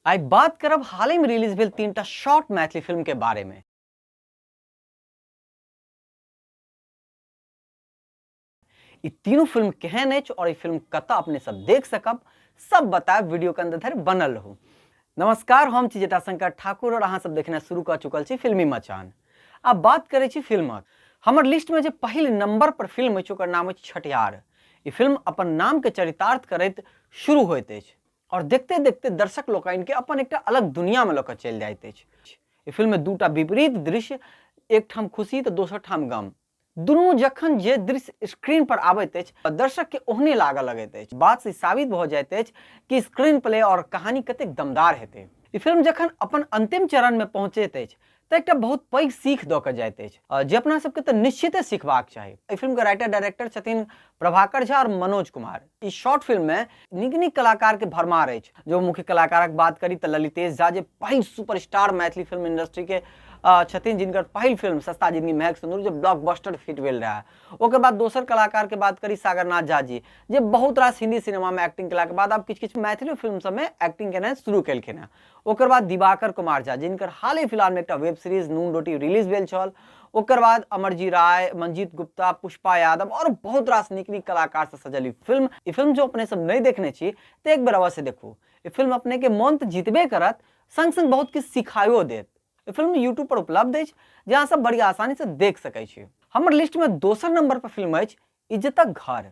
आइ बात करब हाल में रिलीज भेल तीनटा शॉर्ट मैथिली फिल्म के बारे में। ई तीनों फिल्म केहन अछि और ई फिल्म कतऽ अपने सब देख सकब, सब बतायब। वीडियो के अंदर धरि बनल रहू। नमस्कार, हम छी जटाशंकर ठाकुर और अहाँ सब देखना शुरू कऽ चुकल छी फिल्मी मचान। आब बात करै छी फिल्मक। हमर लिस्ट में जे पहिल नंबर पर फिल्म अछि ओकर नाम अछि छठिहार। ई फिल्म अपन नाम के चरितार्थ करैत शुरू होइत अछि और देखते देखते दर्शक लोकनि के अपन एकटा अलग दुनिया में लऽ कऽ चलि जाइत अछि। ई फिल्म में दूटा विपरीत दृश्य, एक ठाम खुशी तऽ दोसर ठाम गम, दुनू जखन जे दृश्य स्क्रीन पर आबैत अछि दर्शक के ओहने लागऽ लगैत अछि। बात से साबित भऽ जाइत अछि कि स्क्रीन प्ले और कहानी कतेक दमदार हेतै। ई फिल्म जखन अपन अंतिम चरण में पहुंचैत अछि तऽ एकटा बहुत पैघ सीख दऽ कऽ जाइत अछि जे अपना सबके तऽ निश्चिते सीखबाक चाही। एहि फिल्म के राइटर डायरेक्टर छथिन प्रभाकर झा और मनोज कुमार। ई शॉर्ट फिल्म में नीक नीक कलाकार के भरमार अछि। जो मुख्य कलाकारक बात करी तऽ ललितेश झा, जे पहिल सुपरस्टार मैथिली फिल्म इंडस्ट्री के छथिन, जिनकर पहिल फिल्म सस्ता जिंदगी महक सिंदूर जे ब्लॉकबस्टर हिट भेल रहे। ओकर बाद दोसर कलाकार के बात करी सागरनाथ झा जी, जे बहुत रास हिंदी सिनेमा में एक्टिंग केला के बाद आब किछु किछु मैथिली फिल्म सब में एक्टिंग केनाइ शुरू केलखिन हेँ। ओकर बाद दिवाकर कुमार झा, जिनकर हाले फिलहाल में एकटा वेब सीरीज नून रोटी रिलीज भेल छल। ओकर बाद अमरजी राय, मंजीत गुप्ता, पुष्पा यादव और बहुत रास नीक नीक कलाकार से सजल ई फिल्म। ई फिल्म जो अपने सब नहीं देखने छी तो एक बेर अवश्य देखू। ई फिल्म अपने के मन तो जीतबे करत, संग संग बहुत किछु सिखाइयो देत। ई फिल्म यूट्यूब पर उपलब्ध अछि, जे अहाँ सब बड़ी आसानी से देख सकै छी। हमर लिस्ट में दोसर नंबर पर फिल्म अछि इज्जतक घर।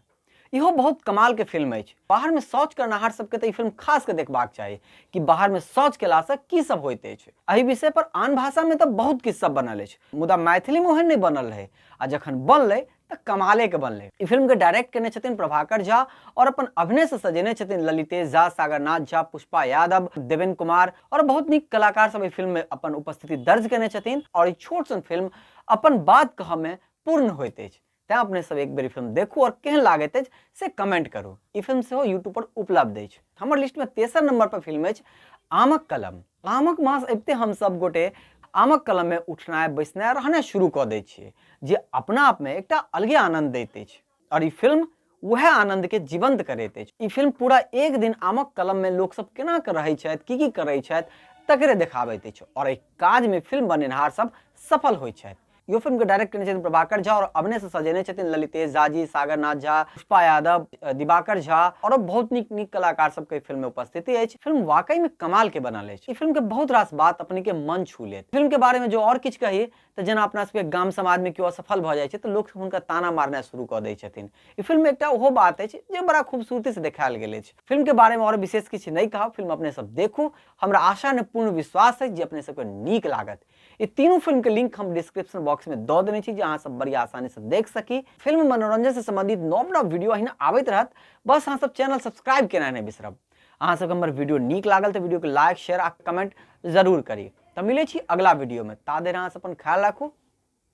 इहो बहुत कमाल के फिल्म अछि। बाहर में शौच करनाहार सबके तऽ ई फिल्म खास के देखबाक चाही कि बाहर में शौच केलासँ की सब होइत अछि। एहि विषय पर आन भाषा में तऽ बहुत किछु सब बनल अछि, मुदा मैथिली में ओहन नहि बनल रहै आ जखन बनलै तऽ कमाले के बनलै। ई फिल्म के डायरेक्ट केने छथिन प्रभाकर झा और अपन अभिनय से सजेने छथिन ललितेश झा, सागरनाथ झा, पुष्पा यादव, देवेन कुमार और बहुत नीक कलाकार सब एहि फिल्म में अपन उपस्थिति दर्ज केने छथिन और ई छोट सन फिल्म अपन बात कहऽ में पूर्ण होइत अछि। तैं अपने सब एक बेर ई फिल्म देखू और केहन लागैत अछि से कमेंट करू। ई फिल्म सेहो यूट्यूब पर उपलब्ध अछि। हमर लिस्ट में तेसर नंबर पर फिल्म अछि आमक कलम। आमक मास अबिते हम सब गोटे आमक कलम में उठनाइ बैसनाइ रहनाइ शुरू कऽ दै छियै, जे अपना आप में एकटा अलगे आनंद दैत अछि और ई फिल्म वएह आनंद के जीवंत करैत अछि। ई फिल्म पूरा एक दिन आमक कलम में लोक सब केना कऽ रहै छथि, की की करै छथि तकरे देखाबैत अछि और एहि काज में फिल्म बनेनहार सब सफल होइत छथि। यो फिल्म के डायरेक्ट केने छथिन प्रभाकर झा और अभिनय से सजेने छथिन ललितेश झा जी, सागरनाथ झा, पुष्पा यादव, दिवाकर झा और बहुत नीक नीक कलाकार सबके फिल्म में उपस्थिति अछि। फिल्म वाकई में कमाल के बनल अछि। ई फिल्म के बहुत रास बात अपने के मन छू लेत। फिल्म के बारे में जो और किछु कही तऽ जेना अपना सबके गाम समाज में केओ असफल भऽ जाइ छै तऽ लोक हुनका ताना मारनाइ शुरू कऽ दै छथिन। ई फिल्म में एकटा ओहो बात अछि जे बड़ा खूबसूरती से देखायल गेल अछि। फिल्म के बारे में और विशेष किछु नहि कहब, फिल्म अपने सब देखू। हमरा आशा ने पूर्ण विश्वास अछि जे अपने सबके नीक लागत। ई तीनू फिल्म के लिंक हम डिस्क्रिप्शन बॉक्स में दऽ देने छी जे अहाँ सब बड़ी आसानी से देख सकी। फिल्म मनोरंजन से संबंधित नव नव वीडियो अहिना आबैत रहत, बस अहाँ सब चैनल सब्सक्राइब केनाइ नहि बिसरब। अहाँ सबके हमर वीडियो नीक लागल तऽ वीडियो के लाइक, शेयर आ कमेंट जरूर करी। तऽ मिलै छी अगला वीडियो में, ता देर अहाँ सब अपन ख्याल राखू।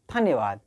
धन्यवाद।